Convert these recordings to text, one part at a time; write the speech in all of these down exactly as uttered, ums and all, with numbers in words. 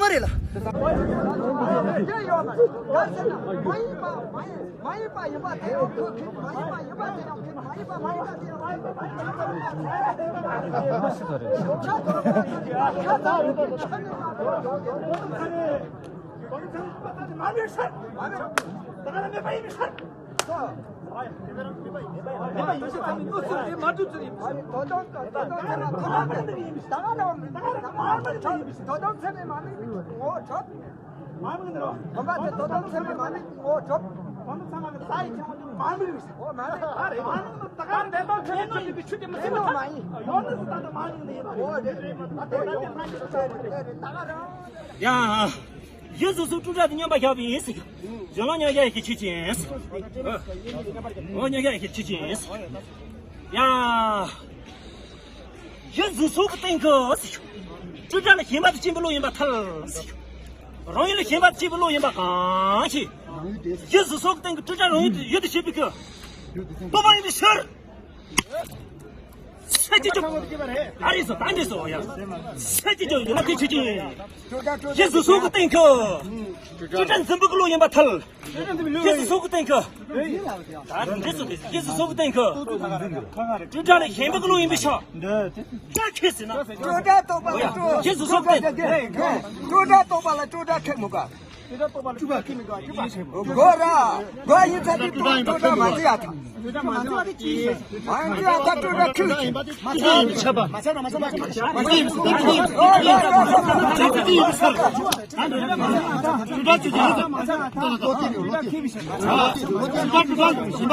མ་རེད་ལ། དེ་ཡོད་མ་རེད། ག་ཟེར་ན་མ་ཡིན་པ་མ་ཡིན། མ་ཡིན་པ་ཡིན་པ་དེ་ཡང་ཁོས་ཁྱེར། མ་ཡིན་པ་ཡིན་པ་དེ་ཡང་ཁྱེར། མ་ཡིན་པ་མ་ཡིན་པ་དེ་ཡང་ཁྱེར། དོ་དམ་ཚན་པས་མ་དམིགས་པའི་ངོ་བོ་གྲུབ། མ་དམིགས་ནི་རེད། བུམ་པ་དེ་དོ་དམ་ཚན་པས་མ་དམིགས་པའི་ངོ་བོ་གྲུབ། དོ་དམ་ཚན་པ་གི་རྩ་ཡི་ཆེན་པོ་དེ་མ་དམིགས་རེད། འོ་མ་དམིགས། ཨ་རེད། མ་དམིགས་ནི་ད་ག་དེ་དོ་ཚན་པའི་ཆུ་དེ་མི་སྲིད་པ་ད་ཡོད་ནི་སུ་ད་ད་མ་དམིགས་ནི་ཡིན་པ་རེད། འོ་དེ་རེད། ད་དེ་ད་དེ་ད་དེ་ད་ག་རེད། ཡ། ཡིད་གཟུགས་སོགས་དྲུག་སྒྲ་དེ་སྙོམས་པར་བཞག་པའི་ཡིན་ཟེར། གཞན་ལ་སྙོམས་བཞག་ཡེ་ཤེས་ཆོས་ཅན་ཟེར། འོ་སྙོམས་བཞག་ཡེ་ཤེས་ཆོས་ཅན་ཟེར། ཡ། ཡིད་གཟུགས་སོགས་ཀྱི་སྟེང་གི་ཟེར། དྲུག་སྒྲ་ལ་ཞེན་པ་དང་བཅས་པའི་བློ་ཡིན་པར་ཐལ་ཟེར། རང་ཡུལ་ལ་ཞེན་པ་དང་བཅས་པའི་བློ་ཡིན་པ་གང་ཞིག། ཡིད་གཟུགས་སོགས་ཀྱི་སྟེང་གི་དྲུག་སྒྲ་རང་ཡུལ་ཡུལ་དུ་བྱེད་པའི་ཀུན་རྟོག་པ་ཡིན་པའི་ཕྱིར། ཚད་ཀྱི་ཀྱང་། ཨ་རིས་སོ་ད་འདྲེས་སོ་ཡ། ཚད་ཀྱི་ཀྱང་ཡོད་ན་དེ་ཆོས་ཅན། ཡིད་གཟུགས་སོགས་ཀྱི་སྟེང་གི། དྲུག་སྒྲ་འཛིན་པའི་བློ་ཡིན་པར་ཐལ། ཡིད་གཟུགས་སོགས་ཀྱི་སྟེང་གི། ད་འདྲེས་སོ་དེ་ཡིད་གཟུགས་སོགས་ཀྱི་སྟེང་གི། དྲུག་སྒྲ་ལ་ཞེན་པའི་བློ་ཡིན་པའི་ཕྱིར། དྲུག་སྒྲ་ཁས་ཟེར་ན། དྲུག་སྒྲ་རྟོག་པ་ལ་དྲུག་ཡིད་གཟུགས་སོགས་ཀྱི་སྟེང་གི། དྲུག་སྒྲ་རྟོག་པ་ལ་དྲུག་སྒྲ་ཁས་མི་དགོས། དྲུག་སྒྲ་རྟོག་པ་ལ་དྲུག་སྒྲ་ཁས་མི་དགོས། དྲུག་སྒྲ། དགོས་ར། དགོས་ཡིན་ཚ་དེ་དྲུག་དྲུག་སྒྲ་མ་འཛིན་ཡ་ཐལ། དྲུག་སྒྲ་མ་འཛིན་པ་དེ་ཅི་ཡིན། མ་འཛིན་ཡ་ཐལ། དྲུག་སྒྲ་ཁས་ཅིག་མ་ཁས་ཡིན་ཁྱབ་པ། མ་ཁྱབ་པ་མ་ཁྱབ་པ་ཁས་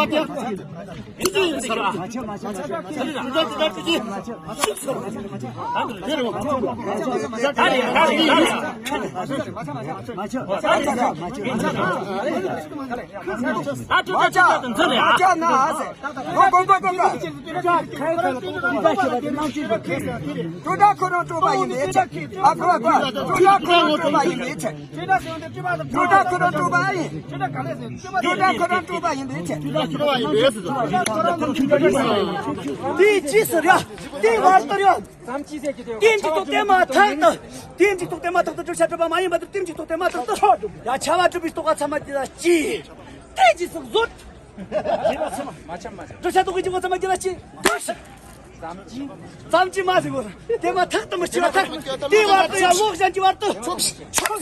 ཅིག་ཡིན་ཟེར། དྲུག་སྒྲ་ཁས་ཅིག་ཡིན་ཟེར། དྲུག་སྒྲ་ཁས་ཅིག་ཡིན་ཟེར། དྲུག་སྒྲ་དྲུག་སྒྲ་ཞེན་པ་དེ། ཨ་དེ་ཅི་ཟེར་ཡ། དེ་བར་དུ་ཡ། རྟེན་གཅིག་ཐོག་དེ་མ་ཐག་ཏུ། རྟེན་གཅིག་ཐོག་དེ་མ་ཐག་ཏུ་བསྒྲུབ་བྱ་གྲུབ་པ་མ་ཡིན་པ་དེ། རྟེན་གཅིག་ཐོག་དེ་མ་ཐག་ཏུ་ཡ། བྱ་བ་གྲུབ་པའི་རྟོག་པ་ཚང་མ་དེ་ལ་སྐྱེ། རྟེན་གཅིག་སོགས་བཟོད། བསྒྲུབ་བྱ་རྟོག་གེའི་སྐྱེ་སྒོ་ཚང་མ་དེ་ལ་སྐྱེ། ཙམ་གྱིས་མ་ཟིན་གོ། དེ་མ་ཐག་ཏུ་མི་སྐྱེ་བ་ཐལ། དེའི་བར་དུ་ཡང་བློ་གཞན་གྱི་བར་དུ་ཆོག་ཆོག་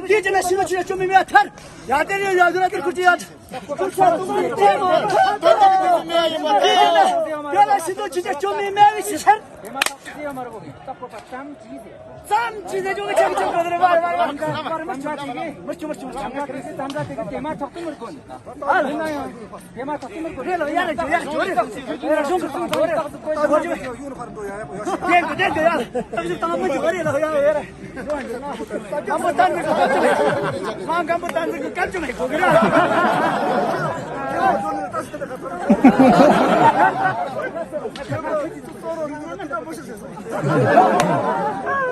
དེ་ཅི་ན་ཤི་ན་ཆོས་ཅན་སྐྱོན་མེད་མེད་པར་ཐལ། ཡ་དེ་ཡང་ཡ་དེ་ན་དེར་ཁུར་གྱི་ཡ། དེ་ལ་ཤི་ན་ཆོས་ཅན་སྐྱོན་མེད་མེད་པའི་ཕྱིར། ཙམ་གྱིས་ཟེར་ཆོག་གི་ཆོག་གི་ཆོག་གི་རེད། བར་བར་བར་མི་ཆུ་མི་ཆུ་མི་ཆུ་མི་ཆུ། དེ་མ་ཐག་ཏུ་མི་དགོས་ནི། ཨ་ལ་ཡང་དེ་མ་ཐག་ཏུ་མི་དགོས། རེད་ལ་ཡ་རེད་ཇོ་ཡ་རེད་ཇོ་རེད། རེད་ལ་གཞུང་གི་གསུང་ཐོག་རེད། རྟགས་སུ་བཀོད་ཡ་རེད་ལ་ཡ་རེད། རྟགས་སུ་བཏང་མི་དགོས་རེད་ལ་ཡ་རེད། སྒམ་པོ་བཏང་མི་དགོས་སྐབས་ཅིག་མེད། མ་སྒམ་པོ་བཏང་མི་དགོས་སྐབས་ཅིག་མེད་གོ་གི་ར། ལ་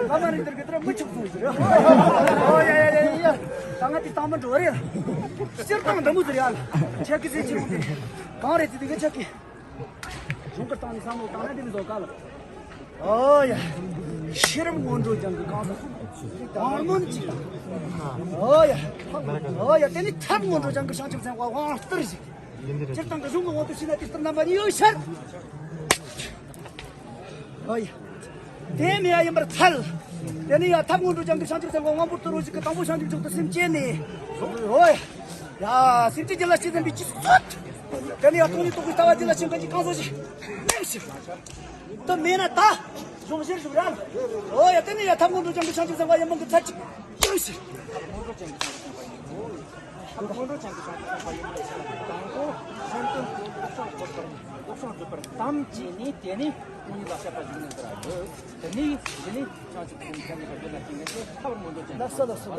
མ་རིག་དེར་གི་དེར་མི་ཆུག་སོང་ཟེར། ཨོ་ཡ་ཡ་ཡ་ཡ། ད་ང་དེ་བཏང་མི་འགྲོ་རེད། སྤྱིར་བཏང་འདི་མོ་ཟེར་ཡ་ལ། ཆེ་གི་ཟེར་ཆེ་གི་ཟེར། གང་རེད་དེ་དེ་གི་ཆེ་གི། གཞུང་གི་སྟེང་ནས་བསམ་བློ་བཏང་ན་དེ་མི་བཟོ་ག་ལ། ཨོ་ཡ། ཤེས་རབ་སྔོན་འགྲོ་ལྗང་གུ་གང་ཟག་ཧོར་མོན་གཅིག་དང་། ཨོ་ཡ། ཨོ་ཡ། དེ་ནི་ཐབས་སྔོན་འགྲོ་ལྗང་གུ་བྱང་ཆུབ་སེམས་དཔའ་དབང་གཏེར་ཞིག་སྤྱིར་བཏང་གི་གཞུང་གི་དབང་དུ་བྱས་ན་དེ་ལྟར་རྣམ་པ་གཉིས་ཡོད་ཕྱིར། ཨོ་ཡ། དེ་མེད་ཡ་ཡིན་པར་ཐལ། དེ་ནི་ཡ་ཐབས་སྔོན་འགྲོ་ལྗང་གུ་བྱང་ཆུབ་སེམས་དཔའ་དབང་པོ་ཏུ་རུ་ཞིག་གི་དང་པོ་བྱང་ཆུབ་མཆོག་ཏུ་སེམས་བསྐྱེད་ནས། ཨོ་ཡ། ཡ། སེམས་ཅན་རྒྱུད་ལ་སྐྱེས་ཟིན་པའི་ཅི་སོད། དེ་ནི་ཡ་སྟོང་ཉིད་རྟོགས་པའི་ལྟ་བ་རྒྱུད་ལ་ཞིང་ཁམས་ཀྱི་གང་ཟག་ཞིག་དེ་མེད་ན་ད། གཞུང་གཞིར་བཞུགས་ར། ཨོ་ཡ། དེ་ནི་ཡ་ཐབས་སྔོན་འགྲོ་ལྗང་གུ་བྱང་ཆུབ་སེམས་དཔའ་ཡིན་མིན་གྱི་ཚད་ཅིག་ཡོད་ཕྱིར། ཐབས་སྔོན་འགྲོ་ལྗང་གུ་བྱང་ཆུབ་སེམས་དཔའ་ཡིན་མིན་གྱི་ཚད་དང་པོ་གཞན་དོན་གྱི་བློ་བཟང་བཀོད་པར་བློ་བཟང་བསྒྲུབ་པར་དམ་བཅས་ནས། དེ་ནས་སྟོང་ཉིད་ལ་དཔྱད་པ་གཞུང་ནས་འདི་ར་ཡོད། དེ་ནས་འདི་ནི་བྱང་ཆུབ་སེམས་ཁམས་ཀྱི་རྒྱུད་ལ་སྐྱེ་མཁན་དེ་ཐབས་སྔོན་འགྲོ་ཅན། ལགས་སོ་ལགས་སོ།